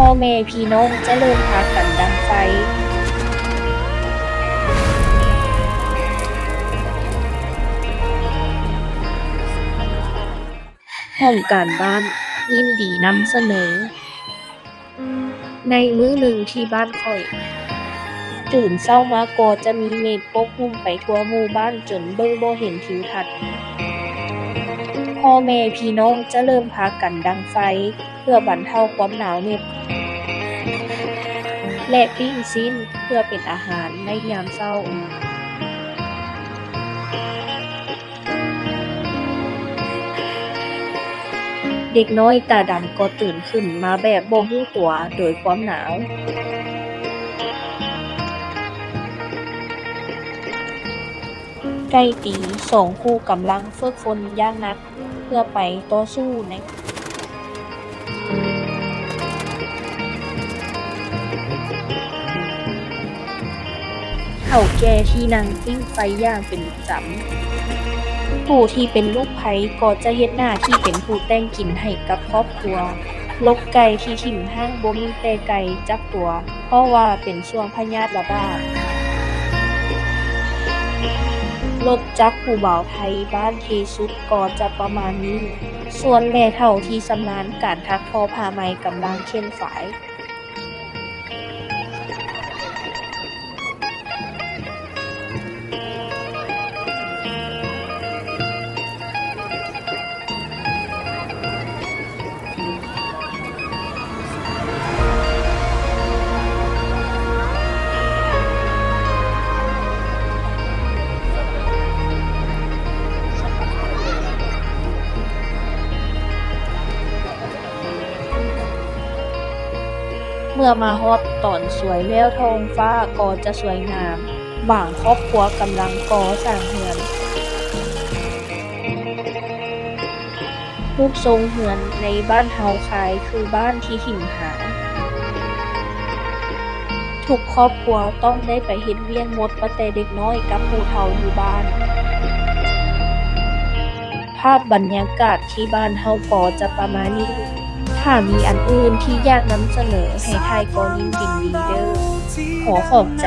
ພໍ່ແມ່ພີ່ນ້ອງຈະເລີ່ມພາກັນດັງໄຟ. ຫ້ອງການບ້ານຍິນດີນຳສະເໜີ. ໃນມື້ໜຶ່ງທີ່ບ້ານຂ້ອຍ, ຕື່ນເຊົ້າມາກໍຈະມີເມກປົກຫຸ້ມໄປທົ່ວໝູ່ບ້ານຈົນເບິ່ງບໍ່ເຫັນທິວທັດ. ພໍ່ແມ່ພີ່ນ້ອງຈະເລີ່ມພາກັນດັງໄຟເພື່ອບັນເທົາຄວາມໜາວເໜັບ ແລະ ປີ້ງຊີ້ນເພື່ອເປັນອາຫານໃນຍາມເຊົ້າ. ເດັກນ້ອຍຕາດຳກໍຕື່ນຂຶ້ນມາແບບບໍ່ຮູ້ຕົວໂດຍຄວາມໜາວ. ໃກ້ຕີສອງຄູ່ກຳລັງຝຶກຝົນຢ່າງໜັກເພື່ອໄປຕໍ່ສູ້ໃນ ເຖົ້າແກ່ທີ່ນັ່ງປີ້ງໄຟຢ່າງເປັນປະຈຳ. ຜູ້ທີ່ເປັນລູກໃພ້ກໍຈະເຮັດໜ້າທີ່ເປັນຜູ້ແຕ່ງກິນໃຫ້ກັບຄອບຄົວ. ລົກໄກ່ທີ່ຖິ້ມຮ້າງບໍ່ມີແຕ່ໄກ່ຈັກຕົວ, ເພາະວ່າເປັນຊ່ວງພະຍາດລະບາດ. ລົດຈັກຜູ້ບ່າວໄທບ້ານທີ່ສຸດກໍຈະປະມານນີ້. ສ່ວນແມ່ເຖົ້າທີ່ຊຳນານການຖັກທໍຜ້າໄໝກຳລັງເຂັນຝາຍ. ເມື່ອມາຮອດຕອນສວຍແລ້ວ ທ້ອງຟ້າກໍຈະສວຍງາມ. ບາງຄອບຄົວກຳລັງກໍ່ສ້າງເຮືອນ. ຮູບຊົງເຮືອນໃນບ້ານເຮົາຄ້າຍຄືບ້ານທີ່ຖິ້ມຮ້າງ. ທຸກຄອບຄົວຕ້ອງໄດ້ໄປເຮັດວຽກໝົດ, ປະແຕ່ເດັກນ້ອຍກັບຜູ້ເຖົ້າຢູ່ບ້ານ. ພາບບັນຍາກາດທີ່ບ້ານເຮົາກໍຈະປະມານນີ້. ຖ້າມີອັນອື່ນທີ່ຢາກນຳສະເໜີໃຫ້ຖ່າຍກໍຍິນດີເດີ້. ຂໍຂອບໃຈ.